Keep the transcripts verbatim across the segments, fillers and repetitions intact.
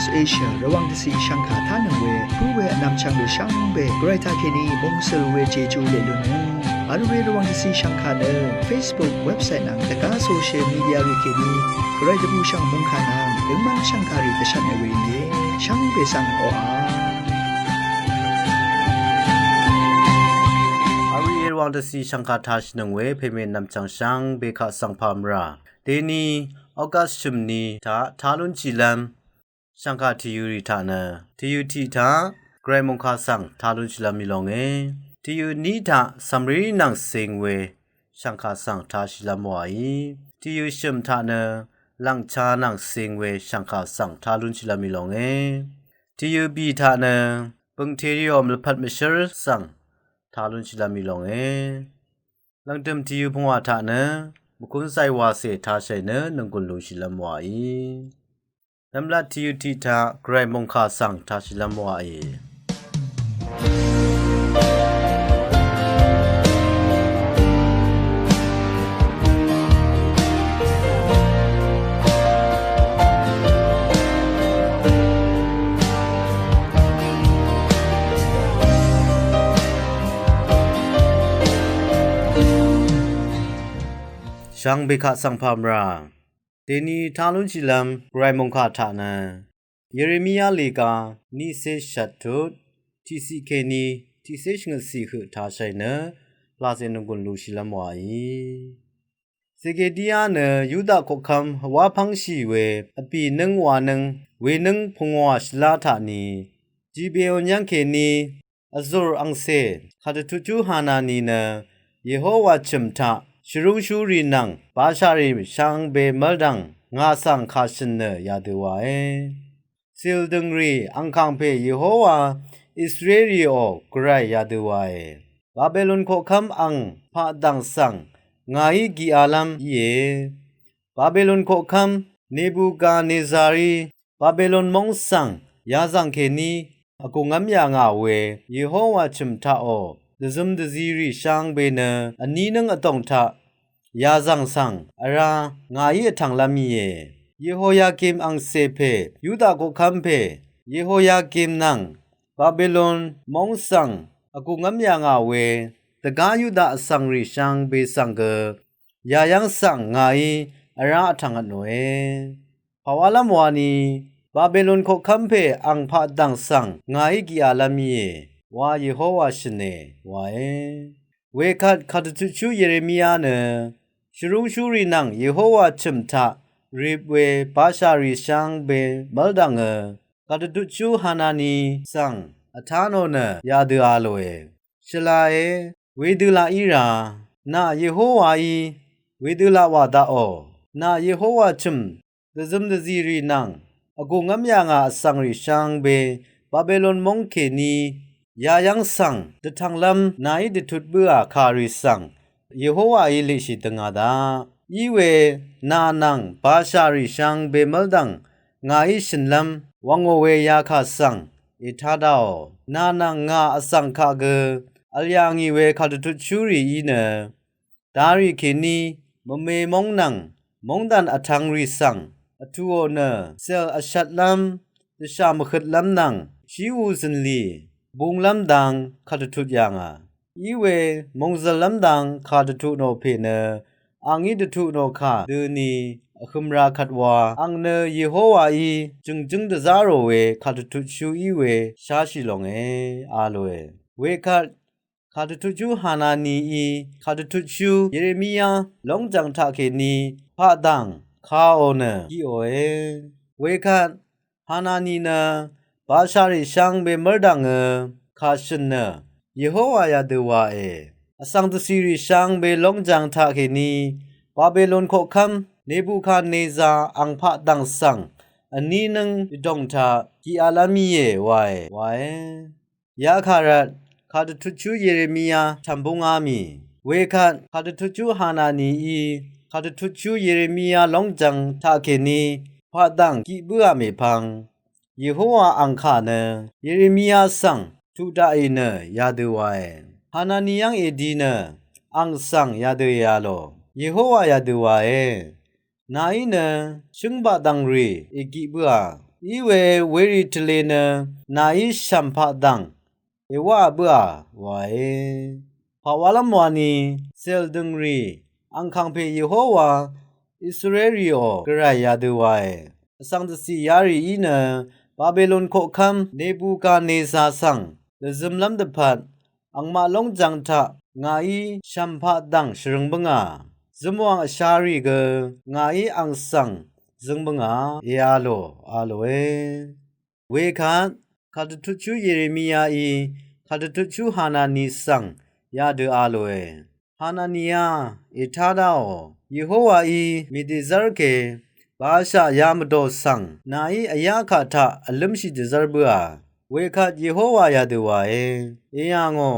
Asia Rvwàng dvcì shvngkà tánøng we pǿ we vnvmchvng rì shvngbe Gvray taqkèní mòngsø̀l we Jejú leq lúnø. Vl we Rvwàng dvcì shvngkà nø Facebook website nvng dvgá social media rì kèní Gvray dvbùshv̀ng mòngkà nvng døngmv́n shvngkà rì dvshvtnø we íe. Shvngbe svng oqà. Vl we Rvwàng dvcì shvngkà tashìnøng we pèmè vnvmchvng shvngbe kaq svng pà mvrà. Dèní August shø̀mni taq tá lúnshìlv́m shv̀ngkà tìyø̄ rì taq nø, tìyø̄ tiq taq Gvray mòngkà svng tá lúnshìlv́m í lóngé. Tìyø̄ ní taq cv̀mrì nvng cing we shv̀ngkà svng táshìlv́m wàí. Tìyø̄ shø̀m taq nø lv̀ngchā nvng cing we shv̀ngkà svng tá lúnshìlv́m í lóngé. Tìyø̄ bì taq nø bø̀ngtèrìò mvlvpat mvshǿr svng tá lúnshìlv́m í lóngé. Lv̀ngdø̀m tìyø̄ pungwà taq nø mvkún zaywàcè tāshàì nø nònggùn lúshìlv́m wàí. Nvmlat tìyø̄ tiq taq Gvray mòngkà svng tāshìlv́m wàí. Shvngbe kaq svng pà mvrà. Dèní tá lúnshìlv́m Gvray mòngkà taq nø Yeremia lèga nícé shvt tut tiqciq kèní tiqcé shvngøtcì høq tāshàì nø laqcè nònggùn lúshìlv́m wàí. Zedekia nø Yuda koqkv́m vwá pv́ngshì we vbì nǿng wa nǿng wenǿng pungwà shvlá taq ni Gibeon yv́ng kèní vzùr angcè kàdvtutshú Hanani nø Yehowa chø̀m taq shvrúngshúrì nvng bashaqrì shvngbe mv́ldv̀ng ngà svng kàshø̀n nø yadø wàe. Cìldø̀ngrì angkàng pè Yehowa Israelrìò Gvray yadø wàe. Babilon koqkv́m ang paqdv̀ng svng ngàí giqalv́m íe. Babilon koqkv́m Nebukanezarí Babilon móng svng yazv̀ng kèní vgùngv́m yà ngà we Yehowa chø̀m taqò dvzøm dvzirì shvngbe nø vní nǿng vdòng taq yazv̀ng svng vrá ngàí vtv̀nglv́m íe. Yehoyakim angcè pè Yuda koqkv́m pè Yehoyakim nvng Babilon móng svng vgùngv́m yà ngà we dvgá Yuda vsvngrì shvngbe svng gø yayv́ng svng ngàí vrá vtv̀ng vtnòe. Pàwálv́m wani Babilon koqkv́m pè ang paqdv̀ng svng ngàí giqalv́m íe wa Yehowa shø̀ne wae. Wekvt kàdvtutshú Yeremia nø shvrúngshúrì nvng Yehowa chø̀m taq rip we bashaqrì shvngbe mv́ldv̀ngø kàdvtutshú Hanani svng vtá nò nø yadø a lòe. Shvlae, wedø laq í rà, nà Yehowaí wedø laq wà daqò, nà Yehowa chø̀m dvzøm dvzirì nvng vgùngv́m yà ngà vsvngrì shvngbe Babilon móng kèní yayv́ng svng dvtv̀nglv́m nàí dvtut bǿà kàrì svng Yehowaí liqshì dønga daq. Iwe nà nvng bashaqrì shvngbe mv́ldv̀ng ngàí shø̀nlv́m wvngò we yakà svng ètá dáò. Nà nvng ngà vsvng kaq gø vl yà ngì we kàdvtutshúrì í nø darì kèní mvme móng nvng móngdàn vtv̄ngrì svng vtùò nø cèl vshvtlv́m dvshà mvhøtlv́m nvng shíwù zø̀nlì bunglv́m dang kàdvtut yà ngà. Iwe mòngzø̀llv́m dang kàdvtut nò pè nø angí dvtut nò kà døni vhø̄m ra kvt wa ang nø Yehowaí jø̀ngjǿng dvzá rò we kàdvtutshú í we sháshì longe a lòe. Wekvt kàdvtutshú Hananií kàdvtutshú Yeremia lóngjv̀ng taqkèní paqdv̀ng kaò nø giqòe. Wekvt Hanani nø bashaqrì shvngbe mv́rdv̀ngø kàshø̀n nø Yehowa yadø wae. Vsvng dvcìrì shvngbe lóngjv̀ng taqkèní Babilon koqkv́m Nebukadnezar ang paqdv̀ng svng vní nǿng dvdòng taq giqalv́m íe wae wae. Yakà rvt kàdvtutshú Yeremia tv̀m búngá mì. Wekvt kàdvtutshú Hananií kàdvtutshú Yeremia lóngjv̀ng taqkèní paqdv̀ng giq bǿà mèpvng Yehowa angkà nø Yeremia svng tuq daqì nø yadø wae. Hanani yv́ng èdi nø ang svng yadø èa lò. Yehowa yadø wae. Nàí nø shǿngbaq dv̀ngrì ègiq bǿà. Iwe werì tvlē nø nàí shv̀mpaq dv̀ng èwáà bǿà wae. Pàwálv́m wani cèl dø̀ngrì angkàngpè Yehowa Israelrìò Gvray yadø wae. Vsvng dvcì yarì í nø Babilon koqkv́m Nebukanesar svng dvzømlv́m dvpvt angmaq lóngjvng taq ngàí shv̀mpaq dv̀ng shvrøng bǿngà, zømwàng vsharì gø ngàí ang svng zøng bǿngà èa lò a lòe. Wekvt kàdvtutshú Yeremiaí kàdvtutshú Hanani svng yadø a lòe. Hananiá, ètá dáò. Yehowaí mìdèzv́r ke bashaq ya mvdò svng nàí vyá kaq taq vlǿmshì dvzv́r bǿà. Wekvt Yehowa yadø wae. Èyà ngò,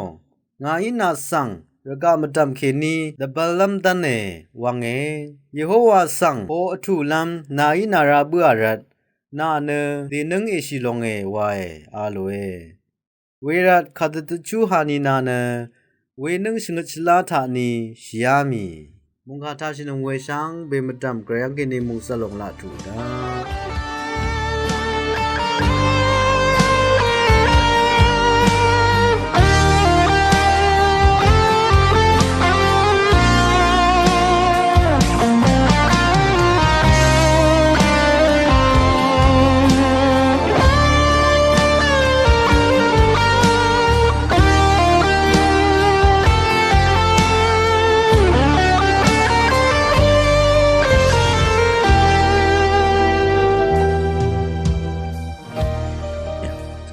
ngàí nà svng rvgaq mvdv̀m kèní dvbv̄llv́m dv́ne wvnge. Yehowa svng o vtùlv́m nàí nàra bǿà rvt nà nø dènǿng èshì longe wae a lòe. Wervt kàdvtutshú Hanina nø wenǿng shvngøt shvlá taq ni shìá mì. Mungkà tashìnøng we shvngbe mvdv̀m Gvray yv́ng kèní mungcv̀l lòng laq tuq daq.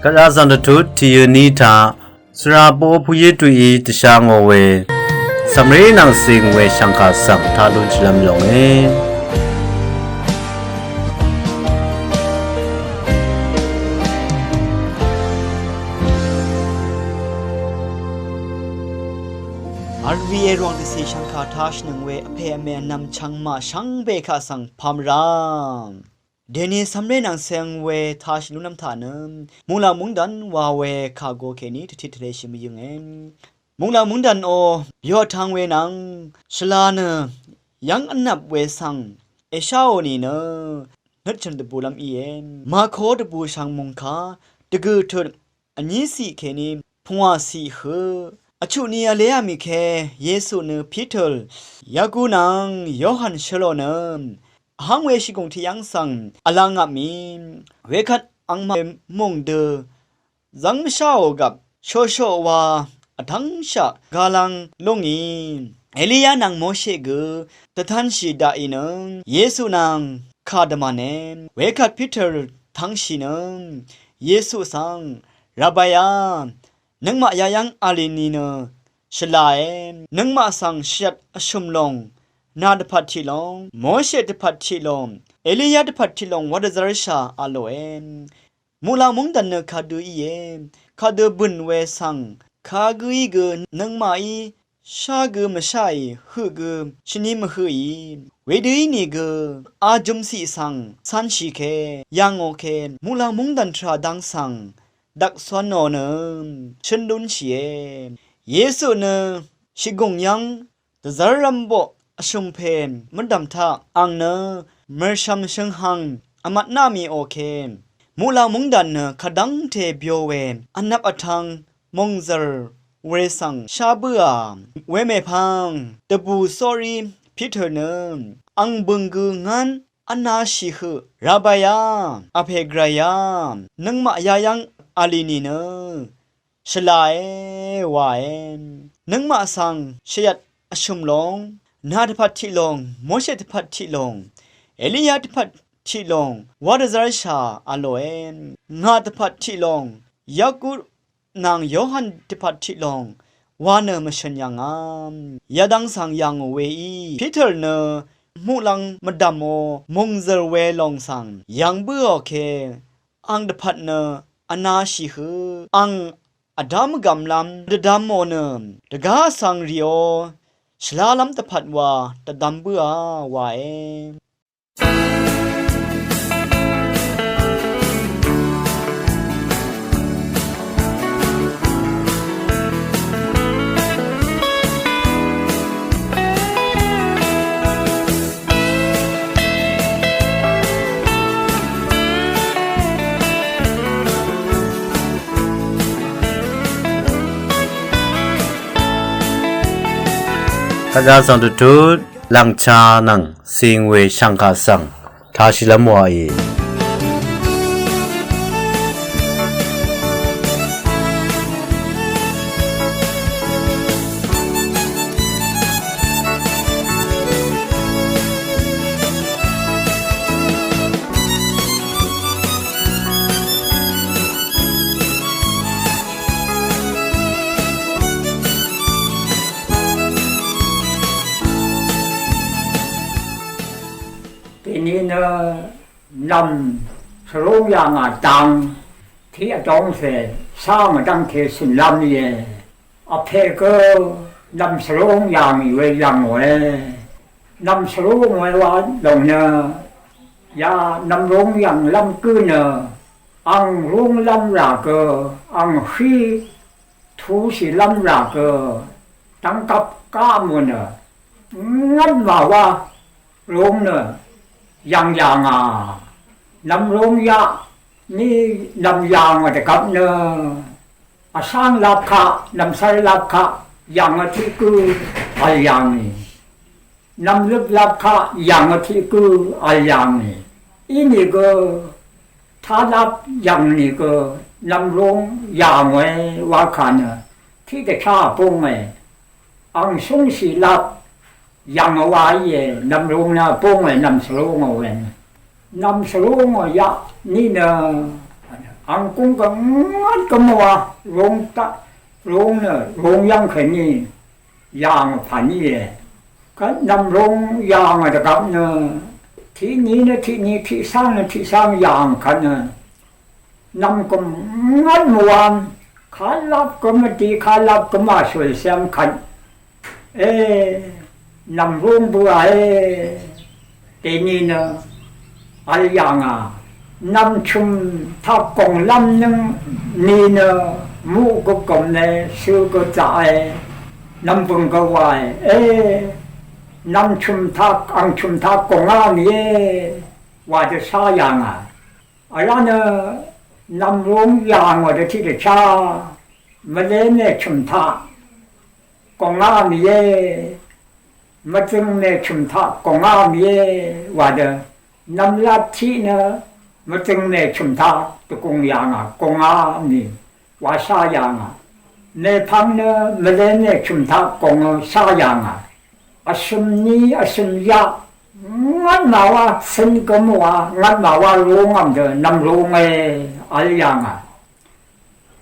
Kara zang dvtut tìyø ni taq svra boq puyé tuqí dvsha ngò we cv̀mré nvng cing we shv̀ngkà svng taq lún shvlv́m longe. R V A Rvwàng dvcì shv̀ngkà tashìnøng we vpè vmè vnvm chvngmaq shvngbe kaq svng pàmvrá. Dèni cv̀mré nvng cing we tashì lúnlv́m taq nø muqlàng mungdv̀n wa we kàgo kèní dvtit tvleshì mvyønge. Muqlàng mungdv̀n o, yo vtvng we nvng shvla nø yv́ng vnvp we svng èsháò nìnø nøtshø̀n dvbùlv́m íe. Mako dvbù shv̀ng mùngkà dvgø̀ tut vní ciq kèní pungwà ciq høq vchuq ni vlé á mì ke Yesu nø Piter, Yaku nvng Yohan shøl ò nø vháng we shìgùng tvyv́ng svng vlangvp mì. Wekvt angmaq mùng dø zv́ng mvsháò gvp shoshoq wa vtv́ngshaq galv́ng lú ngì. Eliya nvng Moshe gø dvtanshì daqì nø Yesu nvng kà dvmv̀ne. Wekvt Piter tvngshì nø Yesu svng, Rabbi á, nøngmaq yayv́ng vlì nìnø shvlae. Nøngmaq svng shvyvt vshø̀m lòng nà dvpvt tiq lòng, Moshe dvpvt tiq lòng, Eliya dvpvt tiq lòng wa dvzv́rshà a lòe. Muqlàng mungdv̀n nø kadø íe. Kadø bø̀n we svng kagǿí gø nøngmaqí shá gø mvsháì, høq gø shvni mvhøqì. Wedø ínìgø a jømciq svng cánshì ke, yà ngò ke, muqlàng mungdv̀n tvrà dang svng dvkcwv̄nò nø shøn lúnshìe. Yesu nø shìgùng yv́ng dvzv́rv́m boq vshø̀m pè mvdv̀m taq ang nø mv̀rshv̀m shø̀nghv̀ng vmvtná mì ò ke, muqlàng mungdv̀n nø kadv́ngte byo we vnvp vtv̄ng mòngzv̀r wure svng shá bǿà. Wemèpvng dvbù sórí Piter nø ang bø̀ng gø ngán vnāshì høq, Rabbi á, vpè Gvray á, nøngmaq yayv́ng vlì nìnø shvlae wae. Nøngmaq svng shvyvt vshø̀m lòng, nà dvpvt tiq lòng, Moshe dvpvt tiq lòng, Eliya dvpvt tiq lòng wa dvzv́rshà a lòe. Ngà dvpvt tiq lòng, Yaku nvng Yohan dvpvt tiq lòng wa nø mvshø̀n yv̀ngà. Yadvng svng yà ngò weí Piter nø muqlàng mvdv̀mò mòngzv̀r we lòng svng yv̀ng bǿò ke, ang dvpvt nø vnāshì høq, ang vdá mvgv̀mlv́m dvdv̄mò nø dvgá vsvng rìò shvlálv́m dvpvt wa dvdv̄m bǿà wae. Gvzà svng dvtut lv̀ngcha nvng cìng we shv̀ngkà svng tashìlv́m wàì. Dèní nø nv̀m svrúng yà ngà dang tiq vdóngcè shá mvdv́ngte cø̀nlv́m íe. Vpè gø nv̀m svrúng yà ngì we yv̀ngòe. Nv̀m svrúng we wa lòng nø ya nv̀m rúng yv̀nglv́m gǿ nø ang rúnglv́m rà gø ang hí tushìlv́m rà gø dv́ngkvp gá mò nø ngv́n màwá rúng nø yv̀ng yà ngà. Nv̀m rúng yaq ní nv̀m yà ngò dvgvp nø vsv́ng lap kaq nv̀msvr lap kaq yv̀ng vtiq gǿ vl yà ngì. Nv̀mløp lap kaq yv̀ng vtiq gǿ vl yà ngì. Inìgø tálap yv̀ng nìgø nv̀mrúng yà ngòe wakà nø tiqdvchá búnge. Ang shúngshì lap yv̀ng wa íe nv̀mrúng nø búnge nv̀m svrúngò we nø. Nv̀m svrúngò yaq ní nø ang kúng gø ngvt gø mø̀wa rúng taq rúng nø rúng yv́ng kèní yàng pà ní íe. Kvt nv̀mrúng yàng dvgvp nø tiq ní nø tiq ní tiq cáng nø tiq cáng yàng kvt nø nv̀mgø̀m ngvt mvwang kalap gø mvdi kalap gø màshùl cv́m kvt e nv̀mrúng bøà e. Dèní nø vl yà ngà nv̀m chø̀m taq gònglv́m nǿng ni nø muq gø gòmne shø gø zaqe nv̀mbø̀ng gø wae e nv̀m chø̀m taq ang chø̀m taq gòngá mìe wa dø shá yà ngà. Vrá nø nv̀mrúng yà ngò dø tiqdvchá mvlé mè chø̀m taq gòngá mìe. Mvzøng mèchø̀m taq gòngá mìe wa dø nv̀mlat tiq nø mvzøng mèchø̀m taq dvgùng yà ngà gòngá mì wa shá yà ngà. Mèpvng nø mvlé mèchø̀m taq gòngø shá yà ngà. Vsøm ní vsøm yaq ngvt màwá cøn gø mø̀wa ngvt màwá rúngv̀m dø nv̀mrúnge vl yà ngà.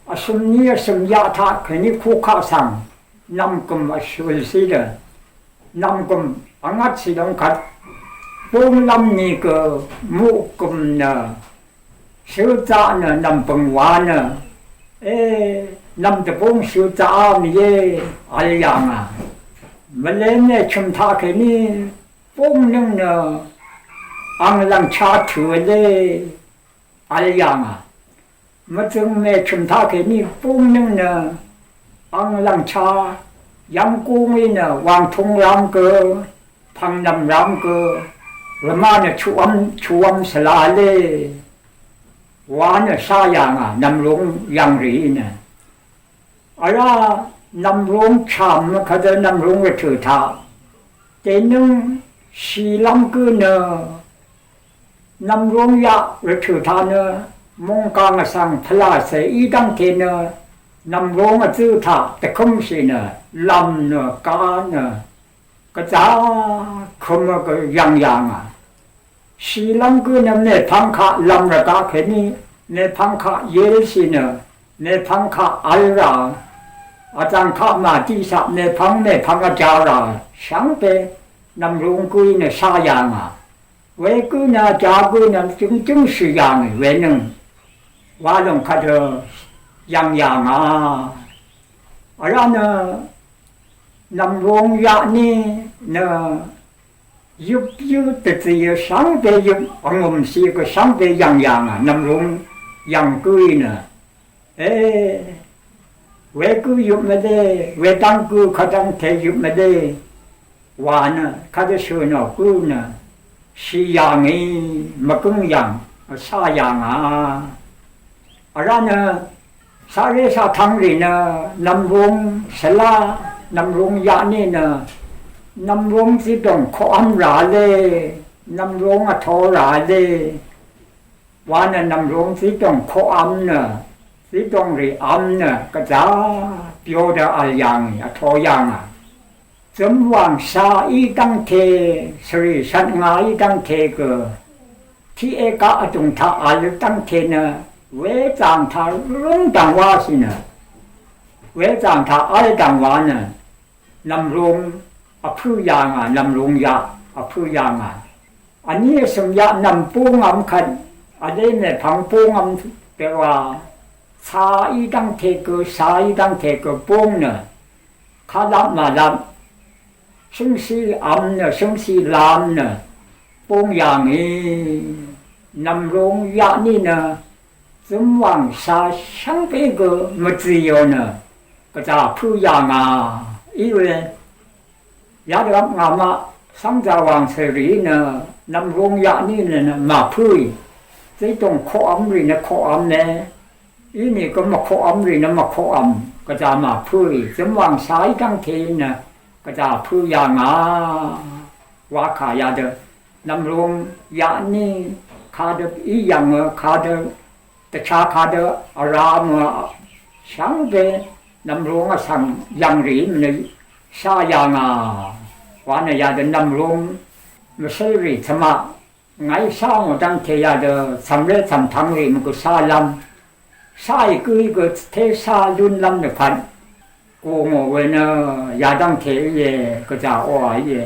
Vsøm ní vsøm yaq taq kèní kukaq svng nv̀mgø̀m vshøl sí dø nv̀mgø̀m vngvt sì døng kvt búnglv́m ni gø muqgø̀m nø shøzaq nø nv̀mbø̀ng wa nø e nv̀m dvbúng shøzaqá mìe vl yà ngà. Mvlé mèchø̀m taq kèní búngnøng nø ang lv̀ngcha tø̀ vlé vl yà ngà. Mvzøng mèchø̀m taq kèní búngnøng nø ang lv̀ngcha yv́ng gúngí nø wàngtúng rám gø pv̀ngnv̀m rám gø rvmá nø chuqv́m chuqv́m svla lé wa nø shá yà ngà nv̀mrúng yv̀ng rìí nø. Vrá nv̀mrúng chàm mvkvt dø nv̀mrúng rvtø̀ taq dènǿng shìlv́m gǿ nø nv̀mrúng yaq rvtø̀ taq nø mungkang vsvng pvlàcè í dv́ngte nø nv̀mrúng vzǿ taq dvkǿmshì nø lv̀m nø gá nø gvzá kømø gø yv̀ng yà ngà. Shìlv́m gǿ nø mèpvng kaq lv̀m rvgaq kèní mèpvng kaq yelshì nø mèpvng kaq vl rà. Vzv̀ng kaq màdiqshaq mèpvng mèpvng vja rà shvngbe nv̀mrúng gǿí nø shá yà ngà. Wegǿ nø vja gǿ nø jø̀ngjǿng shì yà ngì wenøng wa lòng kvt dø yv̀ng yà ngà. Vrá nø nv̀mrúng yaq ní nø yøp yøp dvzìø shvngbe yøp vngø̀m shì gø shvngbe yv̀ng yà ngà nv̀mrúng yv̀ng gǿí nø e wegǿ yøp mvdé wedv́ng gǿ kvdv́ngte yøp mvdé wa nø kadø shø̀ nò gǿ nø shì yà ngì mvgǿng yv̀ng vshá yà ngà. Vrá nø saqré saqtvng rì nø nv̀mrúng shvlá nv̀mrúng yaq ní nø Nv̀mlung zídòng koqv́m ràá lé, nv̀mlung vtō ràá lé, wa nø nv̀mlung zídòng koqv́m nø, zídòng rì v́m nø, gvzá byo dø vl yà ngì, vtō yà ngà. Zømwàng sha í dv́ngte, svri shvt nga í dv́ngte gø, tiq e gaq vdùng taq vl dv́ngte nø, wezàng taq rúng dv̀ng wáshì nø, wezàng taq v́l dv̀ng wa nø, nv̀mlung vpǿ yà ngà, nv̀mlung yaq vpǿ yà ngà. Vní vsø̀m yaq nv̀m búngvm kvt, vlé mèpvng búngvm dø wa, sha í dv́ngte gø, sha í dv́ngte gø búng nø, kalap màlap, shǿngshí vm nø, shǿngshí lam nø, búng yà ngì, nv̀mlung yaq ní nø, zømwàng sha shvngbe gø mvzìò nø, gvzà pǿ yà ngà, í we, yadø vp ngàmaq, cv́ngzà wàng cèrì nø, nv̀mlung yaq ní nø, nø, màpǿì, zídùng koqv́m rì nø koqv́m e, Inìgø mvkoqvm rì nø mvkoqvm gvzà màpǿì, zømwàng sha í dv́ngte nø gvzà pǿ yà ngà. Wakà yadø nv̀mlung yaqní kadø í yv̀ngø kadø dvcha kadø vrá mø shvngbe nv̀mlung vsvng yv̀ng rì mvnø shá yà ngà. Wa nø yadø nv̀mlung mvshǿl rì tvmaq Ngàí shá ngò dv́ngte yadø cv̀mré cv̀mtvng rì mvgø shálv́m. Sháì gǿí gø té shá lúnlv́m nø pvt gù ngò we nø yadv́ngte íe, gvzà oqà íe.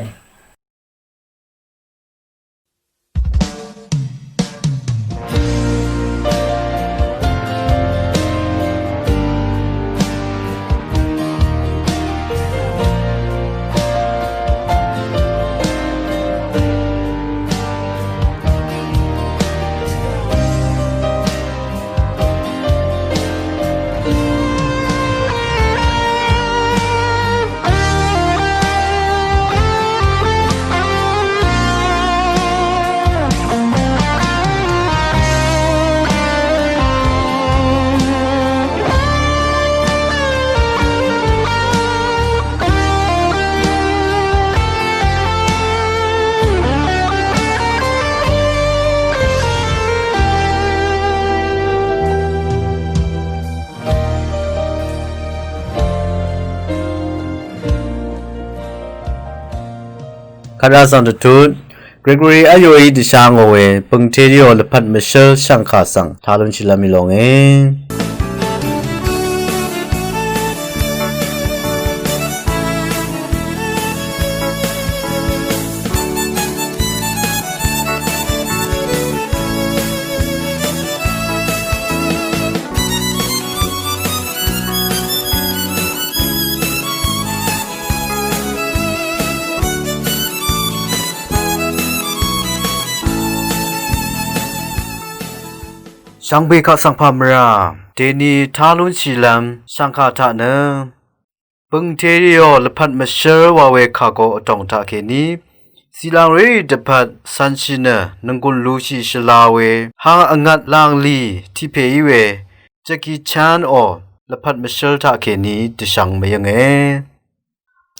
Kvt rá svng dvtut, Gregory v́l yoí dvsha ngò we pø̀ngte rìò lvpat mvshǿl shv̀ngkà svng taq lúnshìlv́m í lónge. Shvngbe kaq svng pà mvrà dèni tá lúnshìlv́m shv̀ngkà taq nø pø̀ngte rìò lvpat mvshǿl wa we kàgo vdòng taqkèní zìlàngré dvpvt cv̄nshì nø nònggùn lushì shvla we hang vngvt lànglì tiq pè í we Jackie Chan ò lvpat mvshǿl taqkèní dvshvng mvyǿnge.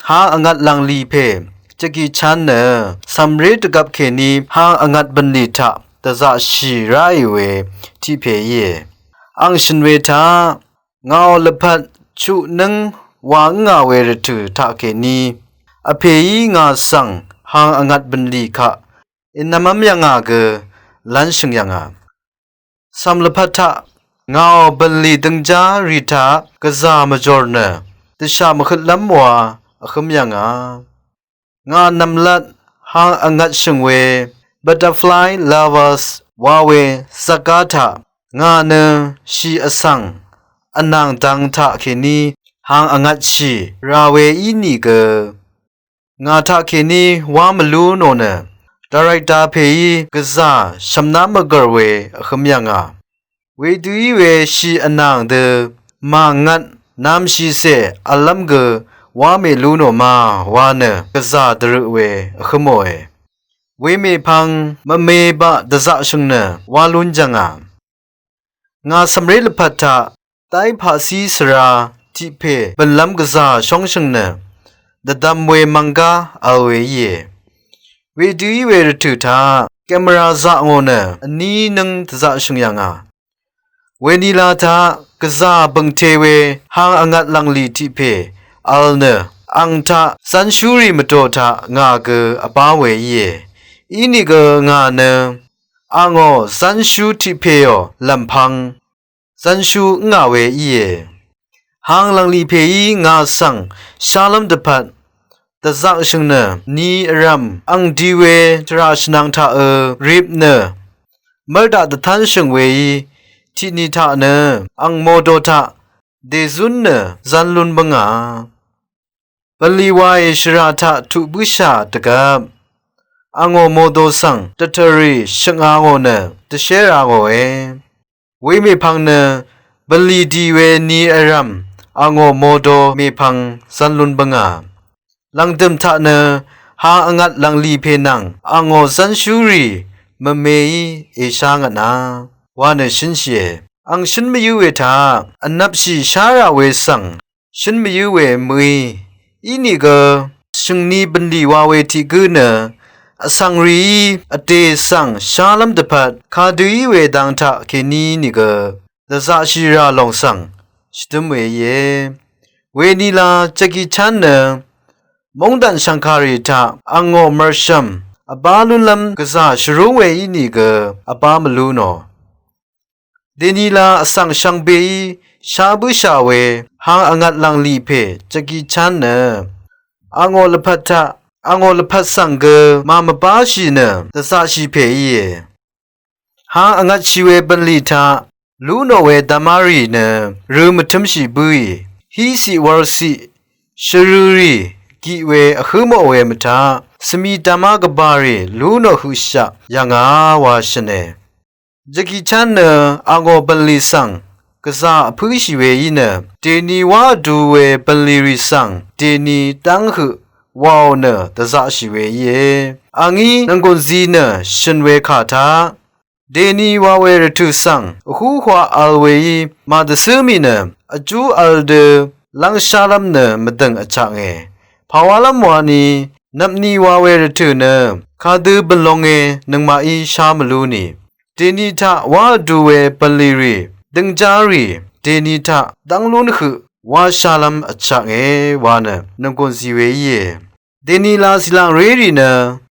Hang vngvt lànglì pè Jackie Chan nø cv̀mré dvgvp kèní hang vngvt bø̀nlì taq dvzaqshì ráì we tiq pè íe. Ang shø̀n we taq ngàò lvpat chuq nǿng wa ǿngà we rvtø̀ taqkèní vpèí ngà svng hang vngvt bø̀nlì kaq ènv̄mv́m yv̀ngà gø lv́nshø̀ng yv̀ngà. Cv̀m lvpat taq ngàò bø̀nlì døngjá rì taq gvzà mvjòr nø dvshà mvhøtlv́m wa vhǿm yv̀ngà. Ngà nv̀mlat hang vngvtshø̀ng we Butterfly Lovers wa we zaqgá taq ngà nø shì vsvng vnàng dvng taqkèní hang vngvtshì rà we ínìgø ngà taqkèní wá mvlú nò nø director pèí gvzà shv̀mná mvgv̀r we vhǿm yv̀ngà. Wedø í we shì vnàng dø màngvt namshìcè v̄llv́m gø wá mèlú nò ma wa nø gvzà dvrøq we vhǿmòe. Wemèpvng mvme baq dvzaqshø̀ng nø wá lún jv̀ngà. Ngà cv̀mré lvpat taq dai paqcí svra tiq pè bø̀nlv́m gvzà shóngshø̀ng nø dvdvm we mvnggá vl we íe. Wedø í we rvtø̀ taq kemera zaq ngò nø vní nǿng dvzaqshø̀ng yv̀ngà. Wenila taq gvzà bø̀ngte we hang vngvt lv̀nglì tiq pè vl nø ang taq zv́nshúrì mvdò taq ngà gø vbá we íe. Inìgø ngà nø angò zv́nshú tiq pèò lv̀mpvng zv́nshú ngà we íe. Hang lv̀nglì pèí ngà svng shálv́m dvpvt dvzaqshø̀ng nø ni vrv̀m ang di we tvrà shvnang taq ø rip nø mv́rdaq dvtánshø̀ng weí tiqni taq nø ang modo taq dèzún nø zv́n lún bǿngà. Bv̀nlì waì shvrà taq tuq bǿshà dvgvp angò modo svng dvtvrì shøngā ngò nø dvshérā ngòe. Wemèpvng nø bv̀nlì dì we ni vrv̀m angò modo mèpvng zv́n lún bǿngà. Lv̀ngdø̀m taq nø ha vngvt lv̀nglì pè nvng angò zv́nshúrì mvmeí èshá ngvtna wa nø shǿnshìe. Ang shǿn mvyǿ we taq vnvpshì shá rà we svng shǿn mvyǿ we mø̀í. Inìgø shø̀ngni bv̀nlì wa we tiq gǿ nø vsvng rìí vdè svng shálv́m dvpvt kadø í we dang taq kèní nìgø dvzaqshì rà lòng svng shvdǿm we íe. Wenila Jackie Chan nø móngdàn shv̀ngkàrì taq angò mv̀rshv̀m vbá lúnlv́m gvzà shvrúng we ínìgø vbá mvlú nò. Dènila vsvng shvngbeí shá bǿshà we hang vngvt lv̀nglì pè Jackie Chan nø angò lvpat taq angò lvpat svng gø màmvbáshì nø dvzaqshì pè íe. Hang vngvtshì we bv̀nlì taq lú nò we dvmárì nø rø mvtǿmshì bǿì. Híciq wurciq shvrørì giq we vhǿ mò we mvtaq svmi dvmá gvbàrì lú nò høqshaq yv̀ngà wa shø̀ne. Jackie Chan nø angò bv̀nlì svng gvzà vpǿshì we í nø dèni wá vdu we bv̀nlì rì svng dèni dv́ng høq wàò nø dvzaqshì we íe. Angí nònggùnzi nø shø̀n we kà taq dèni wa we rvtø̀ svng vhúhwa vl weí màdvcǿ mì nø vjú vl dø lv́ngshálv́m nø mvdø̀ng vchaknge. Pàwálv́m wani nvpni wa we rvtø̀ nø kadø bø̀n longe nøngmaqí shá mvlú nì. Dèni taq wá vdu we bv̀nlì rì døngjá rì dèni taq dv́ng lún høq wáshálv́m vchaknge wa nø nònggùnzi we íe. Dèni lacìlàngrérì nø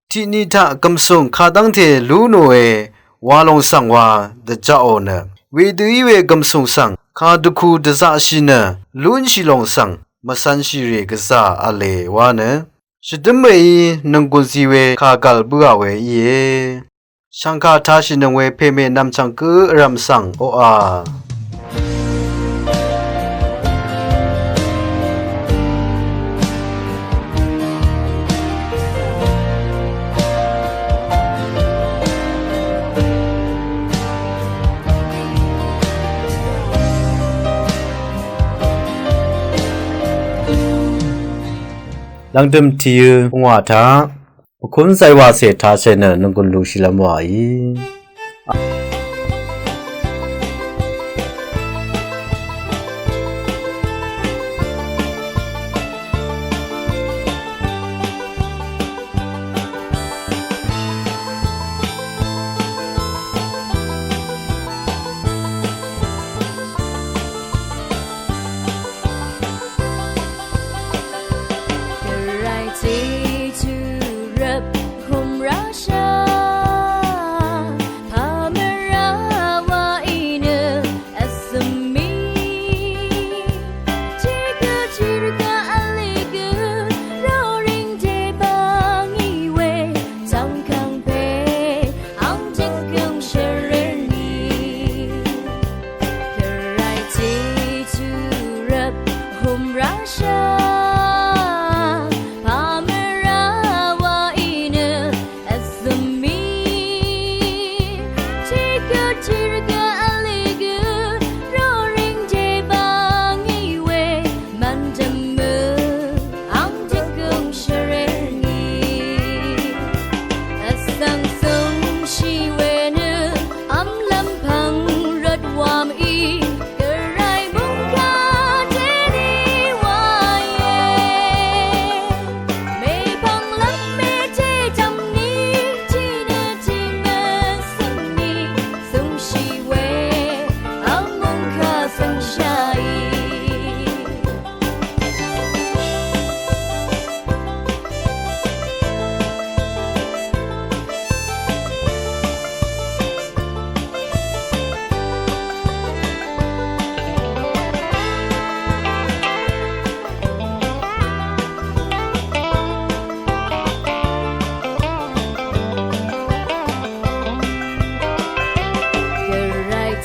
tiqni taq gv̀msùng kadv́ngte lú nòe wa lòng svng wa dvjaqò nø wedø í we gv̀msùng svng kadvku dvzaqshì nø lúnshì lòng svng mvcv̄nshìrì gvzà v̄le wa nø shvdǿm weí nònggùnzi we kàgv̀l bǿà we íe. Shv̀ngkà tashìnøng we pèmè nv̀mchv̀ng gǿ vrv̀m svng oqà. Lv̀ngdø̀m tìyø pungwà taq mvkúnzay wàcè tacè nø nònggùn lushìlv́m wàí. Gvray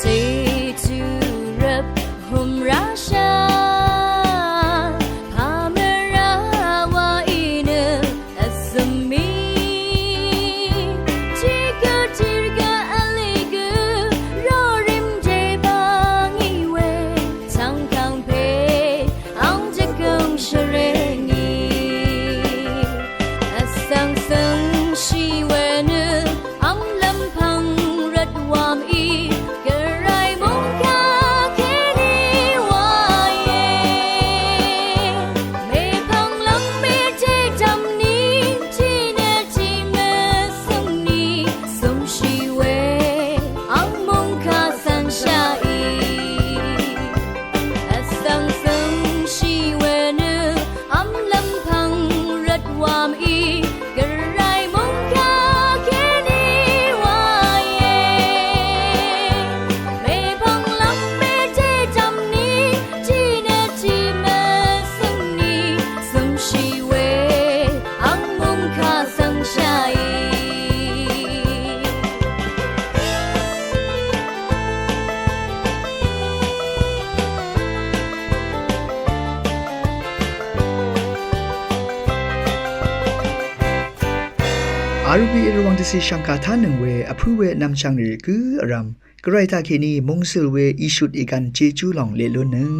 Jejú rvphø̀m rashà, pà mvrá wa í nø vsø̀m mì. Tiqgø tiqgø vlì gø, rorìm jebang í we, chv̀ngkv̀ng pè, àng jvgø̀ng shvrè ngì. Vsvng svng shì we nø, àng lvmpv̀ng rvt wàm í, Gvray mungkà kèní wa íe. Mèpv̀ng lv́ng mèjé jv̀m ní, tiqnø tiq mvsø̀ng ní, sømshì we, àng mungkà svng shà í. Vsvng svng shì we nø, àng lvmpv̀ng rvt wàm í, Gvray mungkà kèní wa íe. Mèpv̀ng lv́ng mèjé jv̀m ní, tiqnø tiq mvsø̀ng ní, sømshì we, àng mungkà svng shà í. Arvbì Rvwàng dvcì shv̀ngkà tánøng we vpǿ we vnvm shvngrì gǿ vrv̀m, Gvray taqkèní mungsøl we ìshut ìgv̀n Jejú lòng leq lúnnøng.